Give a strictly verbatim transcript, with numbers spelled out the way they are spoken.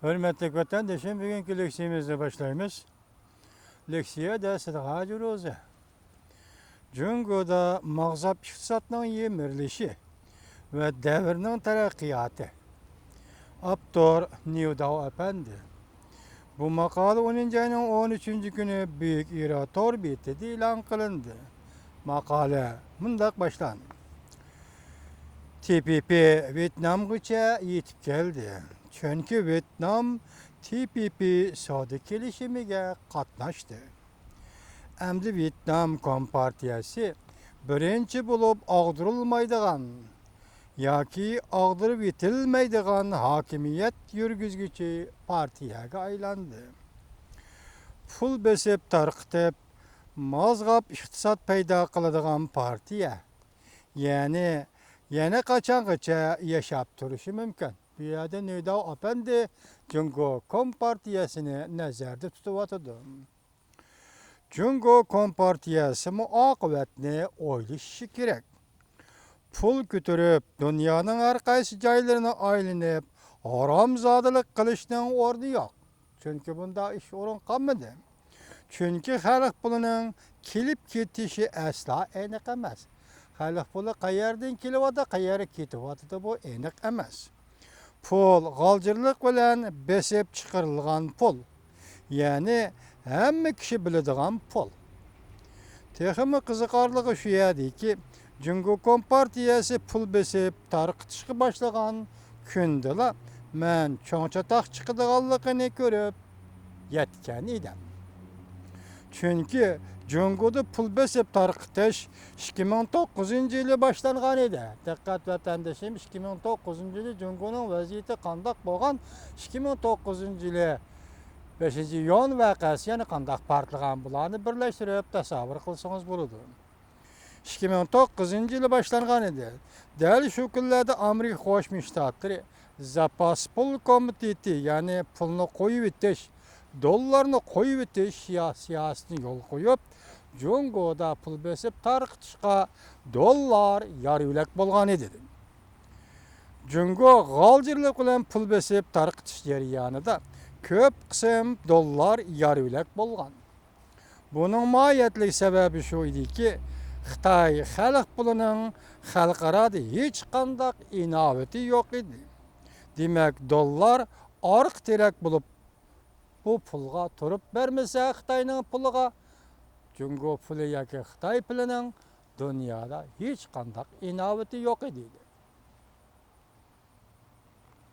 ھۆرمەتلىك ۋەتەندىشىم، بۈگۈنكى لېكسىيەمىزنى باشلايمىز. لېكسىيە دەرسىدە ھاجى روزى. جۇڭگودا ماغزاپ ئىقتىسادنىڭ يېمىرىلىشى ۋە دەۋرنىڭ تەرەققىياتى. ئاپتور نيۇداۋ ئەپەندى. بۇ ماقالە ئونىنچى ئاينىڭ ئون ئۈچىنچى كۈنى بۈيۈك ئىرا تور بېتىدە ئېلان قىلىندى. ماقالە مۇنداق باشلاندى. تى پى پى ۋيېتنامغىچە يېتىپ كەلدى. چۈنكى ۋيېتنام تى پى پى سودا كېلىشىمىگە قاتناشتى. ئەمدى ۋيېتنام كومپارتىيەسى بىرىنچى بولۇپ ئاغدۇرۇلمايدىغان ياكى ئاغدۇرۇۋېتىلمەيدىغان ھاكىمىيەت يۈرگۈزگۈچى پارتىيەگە ئايلاندى. پۇل بېسىپ تارقىتىپ، مازغاپ ئىقتىساد پەيدا قىلىدىغان پارتىيە. يەنى يەنە قاچانغىچە ياشاپ تۇرۇشى مۇمكىن؟ بۇ يەردە نيۇداۋ ئەپەندى جۇڭگو كومپارتىيەسىنى نەزەردە تۇتۇۋاتىدۇ. جۇڭگو كومپارتىيەسىمۇ ئاقىۋەتنى ئويلىشىشى كېرەك. پۇل كۆتۈرۈپ، دۇنيانىڭ ھەر قايسى جايلىرىنى ئايلىنىپ، ھارامزادىلىق قىلىشنىڭ ئورنى يوق. چۈنكى بۇنداق ئىش ئورۇن قالمىدى. چۈنكى خەلق پۇلىنىڭ كېلىپ كېتىشى ئەسلا ئېنىق ئەمەس. خەلق پۇلى قەيەردىن كېلىۋاتىدۇ، قەيەرگە كېتىۋاتىدۇ، بۇ ئېنىق ئەمەس. پۇل غالجىرلىق بىلەن بېسىپ چىقىرىلغان پۇل. يەنى ھەممە كىشى بىلىدىغان پۇل. تېخىمۇ قىزىقارلىقى شۇ يەردىكى، جۇڭگو كومپارتىيەسى پۇل بېسىپ تارقىتىشقا باشلىغان كۈندىلا مەن چوڭ چاتاق چىقىدىغانلىقىنى كۆرۈپ يەتكەن ئىدىم. چۈنكى جۇڭگودا پۇل بېسىپ تارقىتىش ئىككى مىڭ توققۇزىنچى يىلى باشلانغان ئىدى. دىققەت ۋەتەندىشىم، ئىككى مىڭ توققۇزىنچى يىلى جۇڭگونىڭ ۋەزىيىتى قانداق بولغان؟ ئىككى مىڭ توققۇزىنچى يىلى بەشىنچى يون ۋەقەسى يەنە قانداق پارتلىغان؟ بۇلارنى بىرلەشتۈرۈپ تەسەۋۋۇر قىلسىڭىز بولىدۇ. ئىككى مىڭ توققۇزىنچى يىلى باشلانغان ئىدى. دەل شۇ كۈنلەردە ئامېرىكا قوشما شتاتلىرى زاپاس پۇل كومىتېتى، يەنى پۇلنى قويۇۋېتىش، دوللارنى قويۇۋېتىش سىيا-، سىياسىتىنى يولغا قويۇپ، جۇڭگودا پۇل بېسىپ تارقىتىشقا دوللار يار يۆلەك بولغان ئىدى. جۇڭگو غالجىرلىق بىلەن پۇل بېسىپ تارقىتىش جەريانىدا كۆپ قىسىم دوللار يار يۆلەك بولغان. بۇنىڭ ماھىيەتلىك سەۋەبى شۇ ئىدىكى، خىتاي خەلق پۇلىنىڭ خەلقئارادا ھېچقانداق ئىناۋىتى يوق ئىدى. دېمەك، دوللار ئارقا تىرەك بولۇپ، بۇ پۇلغا تۇرۇپ بەرمىسە خىتاينىڭ پۇلىغا، جۇڭگو پۇلى ياكى خىتاي پۇلىنىڭ دۇنيادا ھېچقانداق ئىناۋىتى يوق ئىدى.